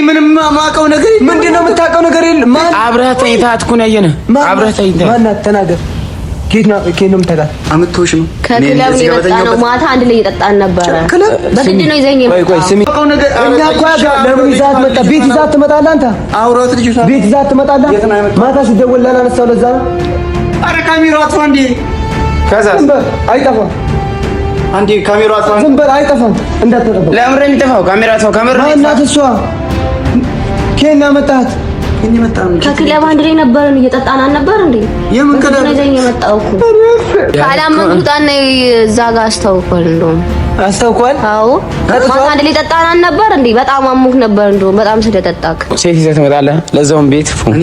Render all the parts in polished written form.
ምንም የማውቀው ነገር ምንድን ነው? የምታውቀው ነገር የለም። ማን አብረህ ተኝተሃት እኮ ነው ያየንህ። አብረህ ተኝተህ ማናት? ተናገር። ከየት ነው የምታውቃት? አምጥቶሽ ነው ከክለብ ነው የመጣነው። ማታ አንድ ላይ እየጠጣን ነበረ። በግድ ነው ይዘኝ ቆይ ቆይ፣ ስሚ፣ እኛ እኮ ለምን ይዘሃት መጣ? ቤት ይዘሃት ትመጣለህ አንተ? አውራት ልጅቷ ቤት ይዘሃት ትመጣለህ? ማታ ሲደወል ላላነሳው ለዛ ነው። ኧረ ካሜራው አጥፋ እንዴ! ከዛ ዝም በል አይጠፋም። አንዴ ካሜራው አጥፋ። ዝም በል አይጠፋም። እንዳትጠፋ። ለምን ነው የሚጠፋው? ካሜራ አጥፋው። ካሜራ ማናት እሷ? ከየት ነው ያመጣሃት? ከክለብ አንድ ላይ ነበርን እየጠጣን አልነበር እንዴ? የምን ክለብ ነው ይዘኝ የመጣው እኮ። ካላመንኩ ውጣና እዛ ጋር አስታውቋል። እንደውም አስታውቋል። አዎ ማታ አንድ ላይ ጠጣን አልነበር እንዴ? በጣም አሞክ ነበር እንደውም በጣም ስለጠጣክ። ሴት ይዘህ ትመጣለህ። ለዛውም ቤት ፉ እኔ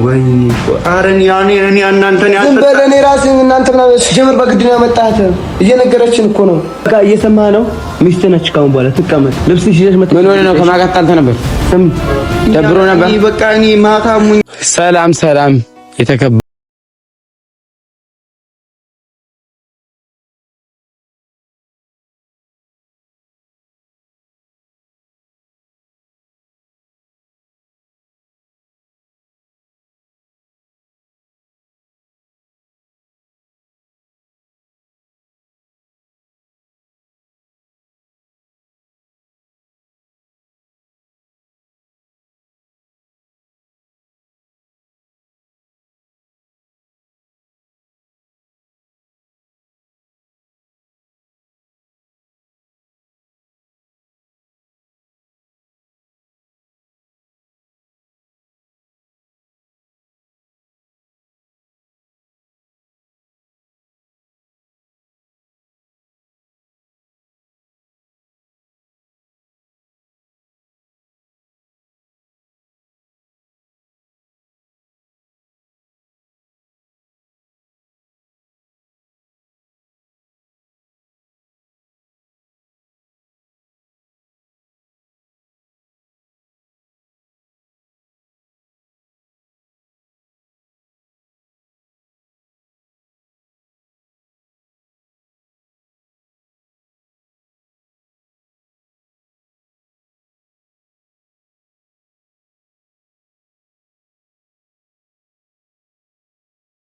ወይኔ ኧረ እኔ እኔ እናንተን ዝም በል። እኔ ራሴን እናንተ ምናምን ጀምር። በግድ ነው ያመጣሃት። እየነገረችን እኮ ነው። በቃ እየሰማህ ነው። ሚስትህ ነች። ካሁን በኋላ ትቀመጥ። ልብስሽ ይዘሽ መጣ። ምን ሆነህ ነው? ከማን ጋር ተጣልተህ ነበር? ስሚ፣ ደብሮ ነበር። በቃ እኔ ማታ ሙኝ። ሰላም ሰላም፣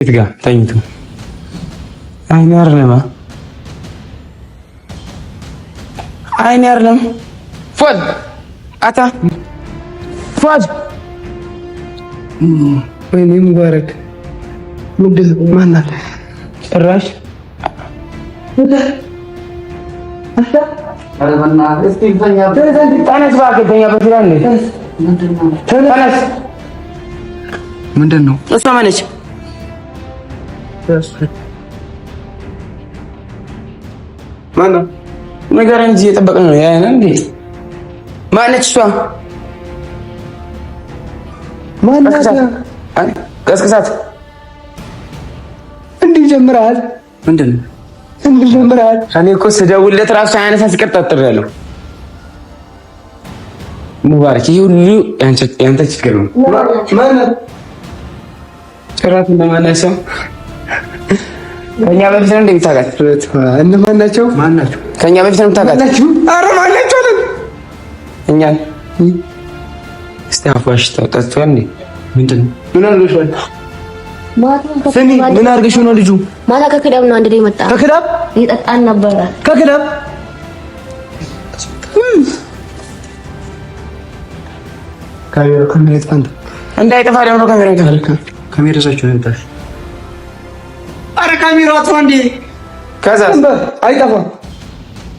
ቤት ጋር ተኝቶ አይኔ አይደለም አይኔ አይደለም። ፉአድ አታ ፉአድ፣ ወይኔ ሙባረክ፣ ምንድን ነው? ማናት? ጭራሽ ተነስ እባክህ፣ ተኛበት ይላል። ተነስ። ምንድን ነው? እሷ ማነች? ማነው? ንገረን እንጂ እየጠበቅን ነው። ያ እንዴ ማነች እሷ? ማናት? ቀስቅሳት። እንዲህ ጀምረሃል? ምንድን ነው? እንዲህ ጀምረሃል? እኔ እኮ ስደውልለት እራሱ አያነሳ ሲቀር ጠርጥሬያለሁ። ሙባረክ፣ ይህ ሁሉ ያንተ ችግር ነው። ማናት? ጭራት እንደማናቸው ከኛ በፊት ነው እንደምታውቃት። እነማን ናቸው? ማናቸው? ከኛ በፊት ነው የምታውቃት። ኧረ ማን ናቸው? እኛን እስቲ አፏሽ ጠጥቷል እንዴ? ምንድን ነው? ምን አድርገሽዋል? ስሚ፣ ምን አድርገሽው ነው ልጁ? ማታ ከክለብ ነው አንድ ላይ መጣ። ከክለብ እየጠጣን ነበረ። ከክለብ እንዳይጠፋ ደግሞ ካሜራ ካሜራ ይዛችሁ ነው የመጣሽ? ኧረ ካሜራው አጥፋ እንዴ! ከዛ ዝም በል አይጠፋም።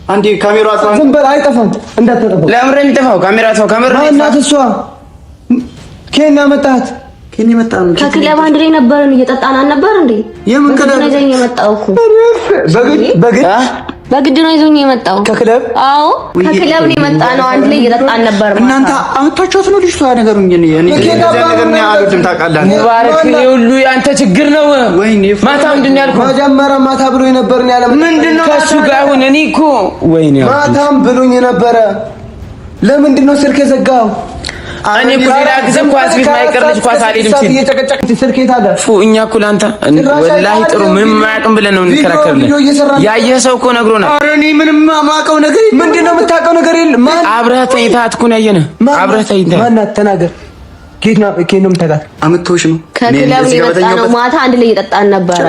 አንዴ ካሜራው አጥፋ። ዝም በል አይጠፋም። እንዳትጠፋ። ለምን ነው የሚጠፋው? ካሜራ አጥፋው። ካሜራ ማናት እሷ? ከየት ነው ያመጣሃት? ከየት የመጣ ነው? ከክለብ አንድ ላይ ነበርን እየጠጣን አልነበር እንዴ? የምን ክለብ ነው ይዘኝ የመጣው እኮ። በግድ በግድ በግድ ነው ይዞኝ የመጣው ከክለብ። አዎ ከክለብ ነው የመጣ ነው። አንድ ላይ እየጠጣን ነበር። እናንተ አመጣችኋት ነው ልጅቷ? ነገሩኝ። እኔ እኔ ነገር ነው አልወድም፣ ታውቃለህ። ሙባረክ፣ ይሄ ሁሉ ያንተ ችግር ነው። ወይኔ ማታ ምንድን ነው ያልኩህ? መጀመሪያ ማታ ብሎኝ ነበር ነው ያለ። ምንድን ነው ከእሱ ጋር አሁን? እኔ እኮ ወይኔ ማታም ብሎኝ ነበረ። ለምንድን ነው ስልክ የዘጋው? እኔ እኮ ሌላ ጊዜ ኳስ ቤት ማይቀር ልጅ ኳስ አልሄድም ሲል ስልክ የት አለ? ፉ እኛ እኮ ለአንተ ወላሂ ጥሩ ምንም አያውቅም ብለን ነው እንከራከርልን። ያየህ ሰው እኮ ነግሮናል። ኧረ እኔ ምንም የማውቀው ነገር የለም። ምንድን ነው የምታውቀው ነገር የለም። ማን አብረህ ተኝተሃት እኮ ነው ያየንህ። አብረህ ተኝተህ ማናት? ተናገር። ከየት ነው የምታውቃት? አምጥቶሽ ነው ከክለብ ነው የመጣ ነው። ማታ አንድ ላይ እየጠጣን ነበረ።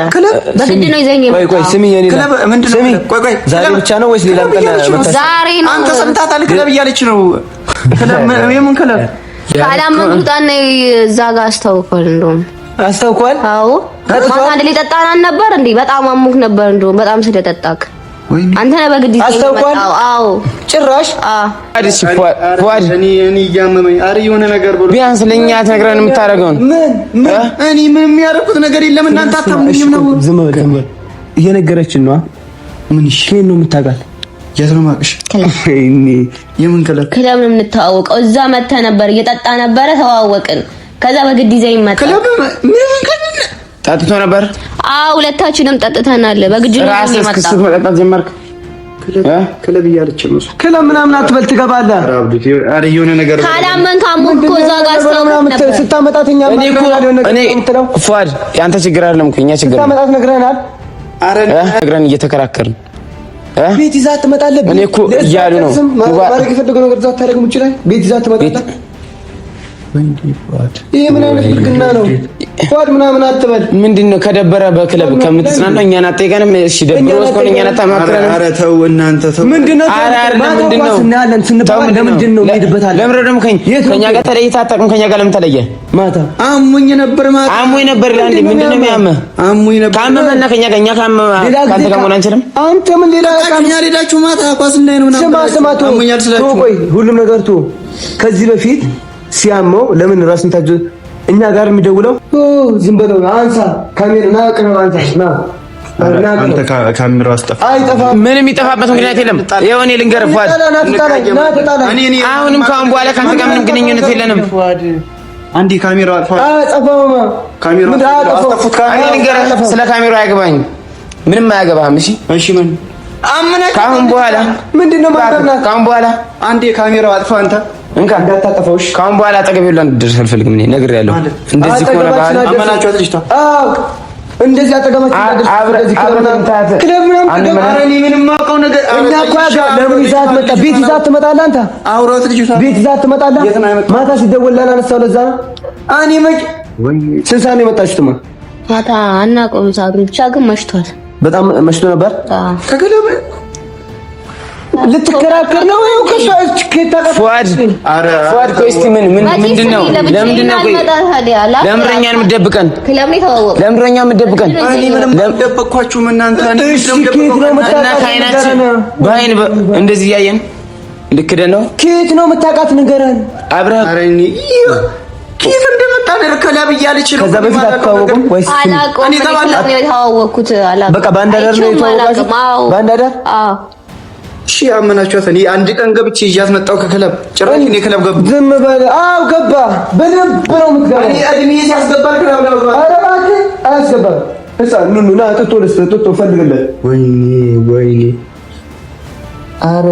በግድ ነው ይዘኝ ቆይ ቆይ፣ የመጣው። ስሚ የኔ ክለብ ምንድን ነው? ስሚ፣ ቆይ ቆይ፣ ዛሬ ብቻ ነው ወይስ ሌላም ቀን መታሽ? ዛሬ ነው። አንተ ሰምታታል። ክለብ እያለች ነው። ክለብ የምን ክለብ? ካላመንኩ ውጣና እዛ ጋር አስታውኳል። እንደውም አስታውኳል። አዎ ማታ አንድ ላይ ጠጣን ነበር እንዴ? በጣም አሞክ ነበር እንደውም በጣም ስለጠጣክ አንተ ነህ በግድ ይዘኝ አስታውቋል? የመጣው። አዎ ጭራሽ እሺ ፉአድ እኔ እኔ እያመመኝ ኧረ የሆነ ነገር ብሎ ቢያንስ ለእኛ አትነግረን የምታደርገውን ምን ምን እኔ ምንም የሚያደርጉት ነገር የለም። እናንተ አታምኑኝም ነው። ዝም በል ዝም በል። እየነገረችን ነው። ምን እሺ፣ ከየት ነው የምታውቃት? የት ነው የማውቅሽ? ወይኔ የምን ክለብ? ክለብ ነው የምንተዋወቀው። እዛ መተህ ነበር እየጠጣ ነበረ፣ ተዋወቅን። ከዛ በግድ ይዘኝ መጣ። ክለብ ምን ክለብ? ጠጥቶ ነበር። አዎ ሁለታችንም ጠጥተናል። በግድ ነው ይዘኝ ራስህ የመጣው። እስክስት መጠጣት ጀመርክ። ክለብ እያለች ነው እሱ። ክለብ ምናምን አትበል፣ ትገባለህ። ኧረ አብዱት፣ ኧረ የሆነ ነገር ብሎ ካላመንክ አሞክ እኮ እዛ ጋር አስታውቀህ ነበር። ስታመጣት እኛ እኔ እኮ እኔ ፉአድ የአንተ ችግር አይደለም እኮ የእኛ ችግር ነው። ስታመጣት ነግረናል። ኧረ ነግረን እየተከራከርን ቤት ይዛ ትመጣለህ። እኔ እኮ እያሉ ነው ማድረግ የፈለገው ነገር እዛ አታደርግም። ውጭ ላይ ቤት ይዛ ትመጣለህ። ይሄ ምን አይነት ብልግና ነው? ፉአድ ምናምን አትበል። ምንድን ነው ከደበረ በክለብ ከምትጽናና እኛን አትጠይቀንም? እሺ ደብሮ እስከሆነ እኛን አታማክረንም? ኧረ ተው እናንተ ተው። ምንድን ነው ኧረ አይደለም። ማታ ምንድን ነው ኳስ እናያለን ስንባባል ለምንድን ነው እንሄድበታለን? ለምንድን ነው ደግሞ ከእኛ ጋር ተለይተህ አታውቅም? ከእኛ ጋር ለምን ተለየህ? ማታ አሞኝ ነበር ማታ አሞኝ ነበር ይላል። እንዴ ምንድን ነው የሚያምህ? አሞኝ ነበር። ካመመህና ከእኛ ጋር እኛ ካመመህ ሌላ ጊዜ ከአንተ ጋር መሆን አንችልም። አንተ ምን ሌላ ከእኛ ሄዳችሁ ማታ ኳስ እናይ ነው ምናምን ስማ ስማ፣ ተው አሞኛል ስላችሁ ተው፣ ቆይ ሁሉም ነገር ተው። ከዚህ በፊት ሲያመው ለምን ራስን ታጅ እኛ ጋር የሚደውለው ዝም በለው አንሳ፣ ካሜራ ና ቅረብ፣ አንሳ ና ና አንተ ካሜራ አስጠፋ። አይጠፋም። ምንም የሚጠፋበት ምክንያት የለም። ይኸው እኔ ልንገርህ ፉአድ፣ ና ተጣላ፣ አሁንም ከአሁን በኋላ ከአንተ ጋር ምንም ግንኙነት የለንም። አንዴ ካሜራ አጥፋ። አጠፋም። ካሜራ አስጠፉት። እኔ ልንገርህ፣ ስለ ካሜራው አያገባኝም፣ ምንም አያገባህም። እሺ እሺ ምን አምነህ ከአሁን በኋላ ምንድን ነው ማታምናት? ከአሁን በኋላ አንዴ ካሜራው አጥፋ አንተ እንካ እንዳታጠፋው። እሺ ከአሁን በኋላ አጠገቤ ሁላ እንድትደርስ አልፈልግም። እኔ ነግሬሃለሁ። እንደዚህ ከሆነ ባህል አመናችኋት ልጅቷ። አዎ እንደዚህ አጠገባችን እንዳትደርስ፣ እንደዚህ ክለብ ምናምን ኧረ እኔ ምንም የማውቀው ነገር እኛ እኮ ለምን ይዛት መጣ? ቤት ይዛት ትመጣለህ አንተ? አውራት ልጅቷ ቤት ይዛት ትመጣለህ? የት ነው ያመጣው? ማታ ሲደወል ላላነሳው ለዛ ነው። እኔ መች ስንት ሰዓት ነው የመጣችሁትማ? ማታ አናውቀውም ሰዓቱን፣ ብቻ ግን መሽቷል። በጣም መሽቶ ነበር። አዎ ከክለብ ልትከራከር ነው ወይ? ከሷ ፉአድ ፉአድ፣ ቆይ እስኪ ምን ምን ምንድን ነው? ለምንድን ነው ቆይ ለምንድን ነው እኛን የምትደብቀን? ክለብ ነው የተዋወቅነው። ለምንድን ነው እኛን የምትደብቀን? እኔ ምንም አልደበቅኳችሁም እናንተ። እኔ እሺ ምንም ከየት ነው እና የምታውቃት? ከዓይናችን በዓይን እንደዚህ እያየን ልክደን ነው ከየት ነው የምታውቃት? ንገረን። አብረህ ኧረ እኔ ከየት እንደመጣ ነው ክለብ እያለች ነው። ከዛ በፊት አትተዋወቁም ወይስ? አላውቀውም። እኔ እኔ ተባለ- ክለብ ነው የተዋወቅኩት። አላውቅም። በቃ በአንድ አዳር ነው አይቼውም የተዋወቃችሁት? አላውቅም። አዎ በአንድ አዳር? አዎ እሺ አመናችኋት። እኔ አንድ ቀን ገብቼ ይዣት መጣሁ ከክለብ። ጭራሽ እኔ ክለብ ገባ። ዝም በል። አዎ ገባ። በደንብ ነው የምትገባው። እኔ እድሜ ሲያስገባል ክለብ ለመግባት። ኧረ እባክህ አያስገባም። ህፃን ኑኑ ና ጥጦ ልስጥ፣ ጥጦ ፈልግለት። ወይኔ ወይኔ ኧረ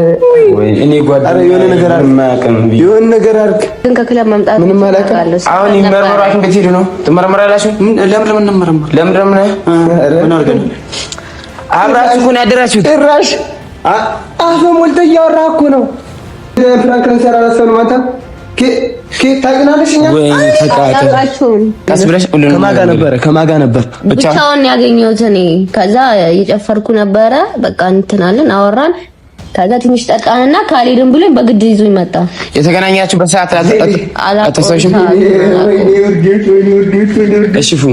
እኔ ኧረ የሆነ ነገር አድርግ፣ የማያውቅም ብዬ የሆነ ነገር አድርግ። ግን ከክለብ መምጣት ምንም አላውቅም። አሁን ይመርመሩ። ሐኪም ቤት ሄዱ ነው ትመረመራላችሁ? ለምን ለምን እንመረመር? ለምን ለምን ምን አድርገን አብራችሁ እኮ ነው ያደራችሁት። ጭራሽ አፍህ ሞልተህ እያወራህ እኮ ነው። prank ልንሰራ አላሰብንም። አንተ ታውቂናለሽ። እኛ ወይኔ ተቃጠለ። አላውቃቸውም። ቀስ ብለሽ ሁሉንም ከማን ጋር ነበረ? ከማን ጋር ነበር? ብቻ ብቻውን ያገኘሁት እኔ። ከዛ እየጨፈርኩ ነበረ። በቃ እንትን አለን አወራን። ከዛ ትንሽ ጠጣንና ካልሄድን ብሎኝ በግድ ይዞኝ መጣ። የተገናኛችሁበት ሰዓት አታስታውሽም? እሺ ፉ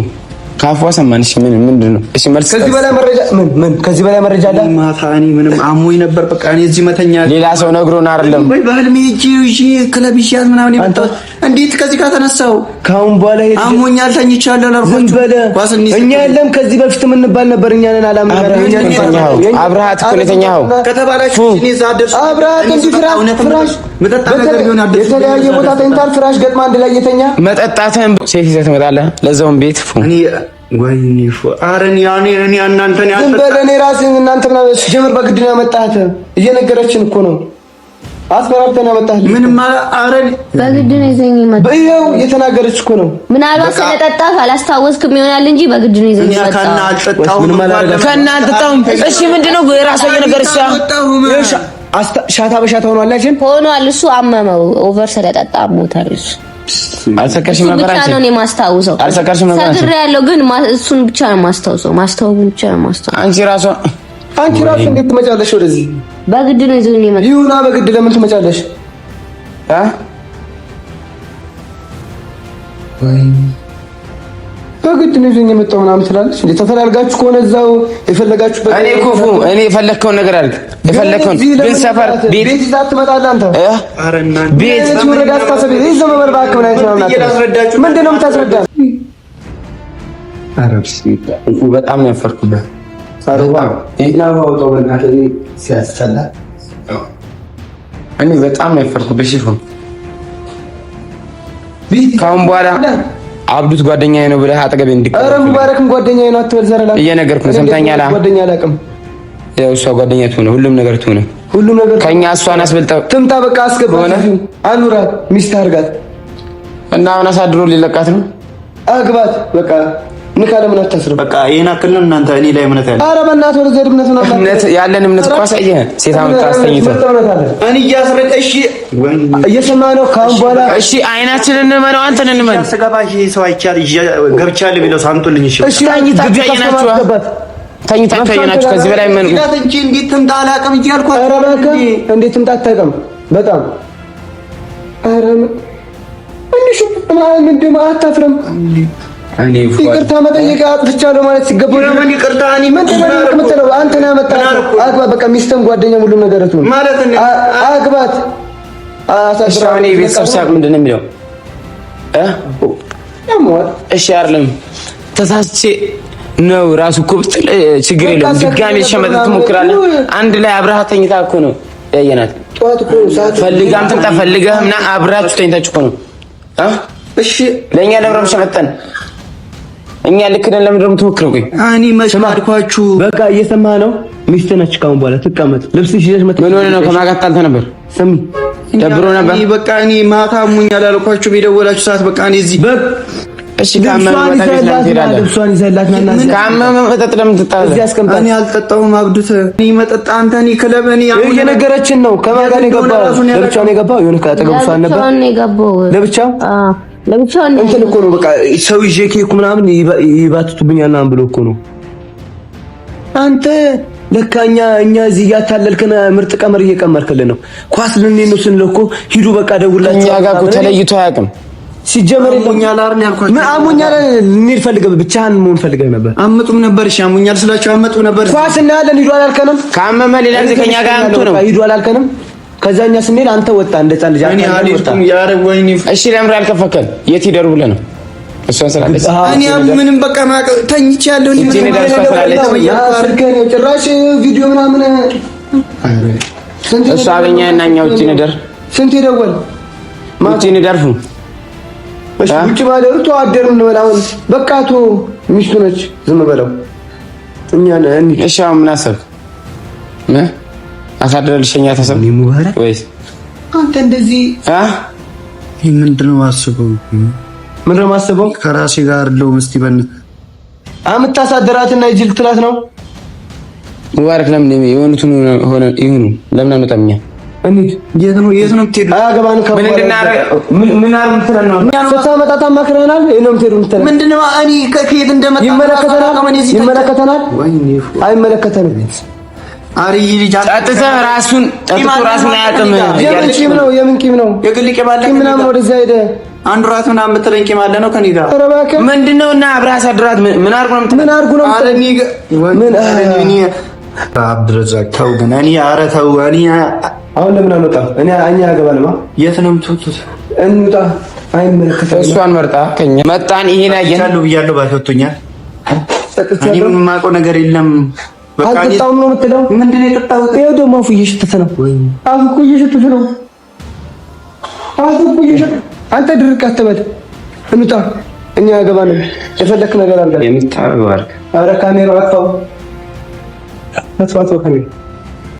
ካፏ ሰማን። እሺ ምን ምንድን ነው? እሺ መልስ ከዚህ በላይ መረጃ ምን ምን ከዚህ በላይ መረጃ አለ? ማታ እኔ ምንም አሞኝ ነበር። በቃ እኔ እዚህ መተኛ ሌላ ሰው ነግሮን አይደለም። ወይ በህልሜ ሂጅ ይዤ ክለብ ይዣት ምናምን የመጣሁት እንዴት ከዚህ ጋር ተነሳው? ከአሁን በኋላ ይሄ አሞኛል ተኝቻለሁ ዝም አላልኳችሁም? በለ። ኳስ እንይዝ እኛ የለም ከዚህ በፊት የምንባል ነበር። እኛ ነን አላምንም። አብረሃት እኮ ነው የተኛኸው። ከተባላችሁ እኔ እዛ አደርሱ አብረሃት እንዲህ ፍራሽ መጠጣ ነገር ቢሆን አደርሱ የተለያየ ቦታ ተኝታል። ፍራሽ ገጥማ አንድ ላይ እየተኛ መጠጣትህን ሴት ይዘህ ትመጣለህ። ለዛውም ቤት ፉ እኔ ወይኔ ፉ ኧረ እኔ እኔ እናንተን ዝም ያልጠጣ በለ። እኔ ራሴን እናንተ ምናምን ጀምር በግድ ነው ያመጣሃት። እየነገረችን እኮ ነው። አስፈራርተን ያመጣህ ምንም አረን በግድ ነው ይዘኝ የመጣው። ይኸው የተናገረች እኮ ነው። ምናልባት ስለጠጣህ አላስታወስክም ይሆናል እንጂ በግድ ነው ይዘኝ የመጣው። ከእነ አልጠጣሁም፣ ከእነ አልጠጣሁም። እሺ ምንድነው የራሷ እየነገረች ሻታ በሻታ ሆኗል። አይደል ሆኗል። እሱ አመመው፣ over ስለጠጣ አሞታል። እሱ አልሰከርሽም ነበር አንቺ? ነው የማስታውሰው። አልሰከርሽም ነበር አንቺ? ሰክሬያለሁ፣ ግን እሱን ብቻ ነው የማስታውሰው። ማስታወሱን ብቻ ነው የማስታውሰው። አንቺ ራሷ አንቺ ራሱ እንዴት ትመጫለሽ ወደዚህ? በግድ ነው ይዞኝ የመጣው። ይሁና፣ በግድ ለምን ትመጫለሽ? አ በግድ ነው ይዞኝ የመጣው ምናምን ትላለች። እንዴ ተፈላልጋችሁ ከሆነ እዛው የፈለጋችሁበት። እኔ እኮ እኔ የፈለግከውን ነገር አድርግ፣ የፈለግከውን ግን ሰፈር ቤት ይዛ ትመጣለህ አንተ። ቤት ወረዳ አስተሳሰብ ይዘው መበል እባክህ ምን አይነት ነው? ምንድን ነው የምታስረዳ? በጣም ነው ያፈርኩበት። እኔ በጣም ነው ያፈርኩበት። ሽፉ ከአሁን በኋላ አብዱት ጓደኛዬ ነው ብለህ አጠገቤ እንዲቀር። ኧረ ሙባረክም ጓደኛዬ ነው አትበል። ዘረላ እየነገርኩህ ነው። ሰምተኛል? ጓደኛ አላውቅም። ያው እሷ ጓደኛ ትሆነ ሁሉም ነገር ትሆነ ሁሉም ነገር ከኛ እሷን አስበልጠው ትምጣ። በቃ አስገባት፣ አኑራት፣ ሚስት አድርጋት እና አሁን አሳድሮ ሊለቃት ነው። አግባት በቃ ንካ። ለምን አታስርም? በቃ ይሄን አክል ነው እናንተ እኔ ላይ እምነት ያለ። ኧረ በእናትህ ወደ ዘድ እምነት ምናምን እምነት ያለን እምነት እኮ አሳየህ። ሴት አመጣ አስተኝተህ እኔ እያስረዳ እሺ፣ እየሰማህ ነው። ከአሁን በኋላ እሺ፣ አይናችንን እንመነው፣ አንተን እንመን። ስገባ ይሄ ሰው አይቻል ገብቻለሁ ቢለው ሳምጡልኝ። እሺ፣ እሺ፣ ተኝታችሁ አየናችሁ፣ ተኝታችሁ አየናችሁ። ከዚህ በላይ ምን እንጂ እንዴት ትምጣ አላውቅም እያልኳት። ኧረ እባክህ እንዴት ትምጣ አታውቅም። በጣም ኧረ እንሽ ምንድን ነው አታፍርም? ይቅርታ መጠየቅ አጥፍቻለሁ ማለት ሲገባው ለምን ይቅርታ? እኔ ምንድን ነው የምትለው? አንተ ነህ ያመጣኸው። አግባት በቃ ሚስትህም ጓደኛም ሁሉም ነገር ትሁን ማለት ነው። አግባት። እሺ አሁን የቤተሰብ ሲያውቅ ምንድን ነው የሚለው? እሺ አይደለም ተሳስቼ ነው ራሱ እኮ ብትል ችግር የለውም። ድጋሜ ሸመጠጥ ትሞክራለህ። አንድ ላይ አብረሃ ተኝታ እኮ ነው ያየናት። ፈልጋም ትምጣ ፈልገህም ና አብራችሁ ተኝታችሁ እኮ ነው። እሺ ለእኛ ለምረም ሸመጠን እኛ ልክ ነን። ለምንድን ነው የምትሞክረው? ቆይ እኔ መች አልኳችሁ። በቃ እየሰማህ ነው። ሚስትህ ነች። ካሁን በኋላ ትቀመጥ። ልብስሽ ይዘሽ መጥተሽ ምን ሆነህ ነው? ከማን ጋር ተጣልተህ ነበር? ስሚ፣ ደብሮ ነበር። እኔ በቃ እኔ ማታ አሞኛል አልኳችሁ። የደወላችሁ ሰዓት በቃ እኔ እዚህ እሺ፣ ካመመህ መጠጥ ለምን ትሄዳለህ? ልብሷን ይዘህላት ና እና ካመመህ መጠጥ ለምን ትጠጣለህ? እዚህ አስቀምጣት። እኔ አልጠጣሁም። አብዱት እኔ መጠጥ አንተ እኔ ክለብ እኔ አሁን እየነገረችን ነው። ከማን ጋር ነው የገባው? ለብቻው ነው የገባው? የሆነ ከአጠገቡ ሰው አልነበር? ለብቻውን ነው የገባው። ለብቻው አዎ ለብቻውን እንትን እኮ ነው በቃ ሰው ይዤ ኬኩ ምናምን ይባትቱብኛል ምናምን ብሎ እኮ ነው። አንተ ለካ እኛ እዚህ እያታለልከን ምርጥ ቀመር እየቀመርክልን ነው። ኳስ ልንሄድ ነው ስንል እኮ ሂዱ በቃ ደውላችሁ። እኛ ጋር እኮ ተለይቶ አያውቅም። ሲጀመር አሞኛል አይደል ያልኳችሁ? ምን አሞኛል ልንሄድ ፈልገህ ብቻህን መሆን ፈልገህ ነበር። አመጡም ነበር። እሺ አሞኛል ስላችሁ አመጡም ነበር። ኳስ እናያለን ሂዱ አላልከንም? ካመመህ ሌላ ጊዜ ከእኛ ጋር አምጡ ነው። ሂዱ አላልከንም? ከዛ እኛ ስንሄድ አንተ ወጣ እንደ ሕፃን ልጅ እኔ አልሄድኩም። ያረ ወይኔ እሺ ለምን አልከፈከል? የት ይደሩ ብለህ ነው? እሷን ስላለች እኔ ምንም በቃ ተኝቻለሁ። እኔ እቺ ነገር እሷ ስላለች ስልክህን ጭራሽ ቪዲዮ ምናምን እሷ አገኛ እና እኛ ውጪ እንደር ስንት የደወል ውጪ እንደርፉ እሺ ውጪ ማደሩ ተው አደሩ እንበል። አሁን በቃ ተው ሚስቱ ነች ዝም በለው። እኛ ነን። እሺ አሁን ምን አሰብክ? አሳድረህ ልሸኛ ተሰብ ወይስ አንተ እንደዚህ አ ምንድን ነው አስበው? ምንድን ነው የማስበው? ከራሴ ጋር አይደለሁም። እስቲ በል አምታሳደራትና የጅል ትላት ነው ሙባረክ። ለምን የሆኑትን ሆነ ይሁኑ። ለምን አንወጣም እኛ? እንሂድ። የት ነው የት ነው የምትሄዱት? አያገባንም። ምን እንድናደርግ ምን አድርግ የምትለን ነው? ስታመጣ ታማክረናል። ይሄን ነው የምትሄዱ የምትለን ምንድን ነው? እኔ ከየት እንደመጣ ይመለከተናል። ይመለከተናል። አይመለከተንም። አርይ ልጅ ጠጥተህ ራሱን ጠጥቶ ራሱን አያውቅም። የምን ቂም ነው? የምን ቂም ነው? የግል ቂም አለ ቂም ምናምን ወደዛ ሄደ። አንድ ራት ምናምን የምትለኝ ቂም አለ ነው ከእኔ ጋር። ኧረ እባክህ ምንድን ነው? እና አብረህ አሳድራት ምን አድርጎ ነው የምትለው? ምን አድርጎ ነው ኧረ እኔ ምን እኔ አብድረዛቅ ተው ግን እኔ ኧረ ተው እኔ አሁን ለምን አንወጣም? እኔ እኛ አያገባንማ። የት ነው የምትወጡት? እንውጣ። አይመለከተንም። እሷን መርጣ ከኛ መጣን። ይሄን አየን ብያለሁ ብያለሁ ባትወጡኛል። እኔ ምንም የማውቀው ነገር የለም። አልጠጣሁም ነው የምትለው? ምንድን ነው የጠጣሁት? ይኸው ደግሞ አፉ እየሸተተ ነው። አፉ እኮ እየሸተተ ነው። አፉ እኮ እየሸተተ አንተ ድርቅ አትበል። እንውጣ። እኛ አያገባንም። የፈለክ ነገር አድርገን የምታደርገው አድርግ። ኧረ ካሜራው አጥፋው፣ አጥፋው ካሜራ